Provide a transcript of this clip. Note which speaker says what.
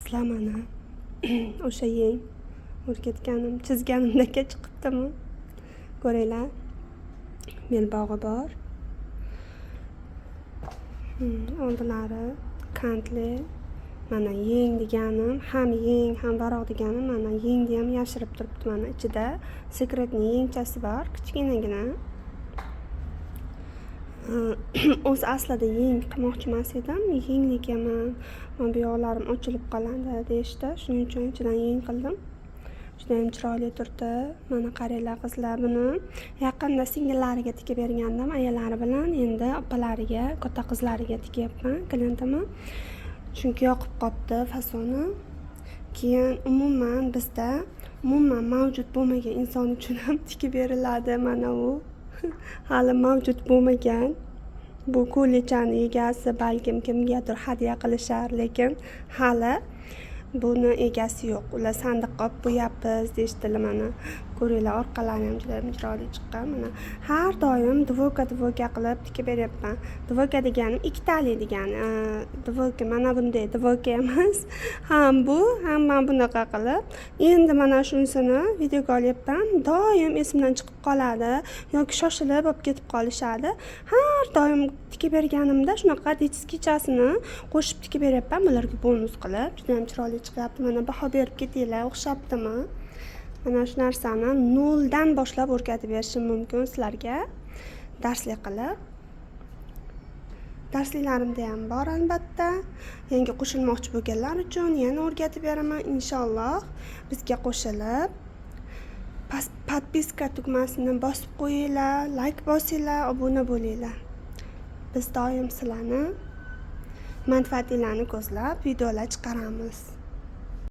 Speaker 1: Qizlar, mana o'sha yeng o'rgatganim, chizganimdaka chiqibdimi, ko'ringlar. Belbog'i bor. Oldilari kantli. Mana yeng deganim, ham yeng, ham varoq deganim, mana yengni ham yashirib turibdi. Mana ichida секретный yengchasi bor kichkinagina. O'zi aslida yeng qilmoqchi emas edim, yengli ekan, mana bu yoqlarim ochilib qoladi deyishdi, shuning uchun ichidan yeng qildim. Judayam chiroyli turdi. Mana qaranglar, qizlar, buni yaqinda singillariga tikib bergandim ayalari bilan, endi opalariga, katta qizlariga tikyapman klientimni, chunki yoqib qolibdi fasoni. Keyin umuman bizda umuman mavjud bo'lmagan inson uchun ham tikib beriladi. Mana u hali mavjud bo'lmagan bu ko'ylakchani egasi balkim kimgadir hadya qilishar, lekin hali buni egasi yo'q. Ular sandiqqa olib qo'yapmiz deyishdilar. Mana ko'ringlar, orqalari ham juda chiroyli chiqqan. Mana har doim двойка, двойка qilib tikib beryapman. Двойка deganim ikkitali degani. Двойка mana bunday двойка emas, ham bu, ham mana bunaqa qilib. Endi mana shunisini videoga olyapman. Doim esimdan chiqib qoladi yoki shoshilib olib ketib qolishadi. Har doim tikib berganimda shunaqa детский chasini qo'shib tikib beryapman bularga bonus qilib. Judayam chiroyli chiqyapti. Mana baho berib ketinglar, o'xshabdimi? Mana shu narsani noldan boshlab o'rgatib berishim mumkin sizlarga darslik qilib. Darsliklarimda ham bor albatta. Yangi qo'shilmoqchi bo'lganlar uchun yana o'rgatib beraman inshaalloh. Bizga qo'shilib, подписка tugmasini bosib qo'yinglar, layk bosinglar, obuna bo'linglar. Biz doim sizlarni manfaatinglarni ko'zlab videolar chiqaramiz.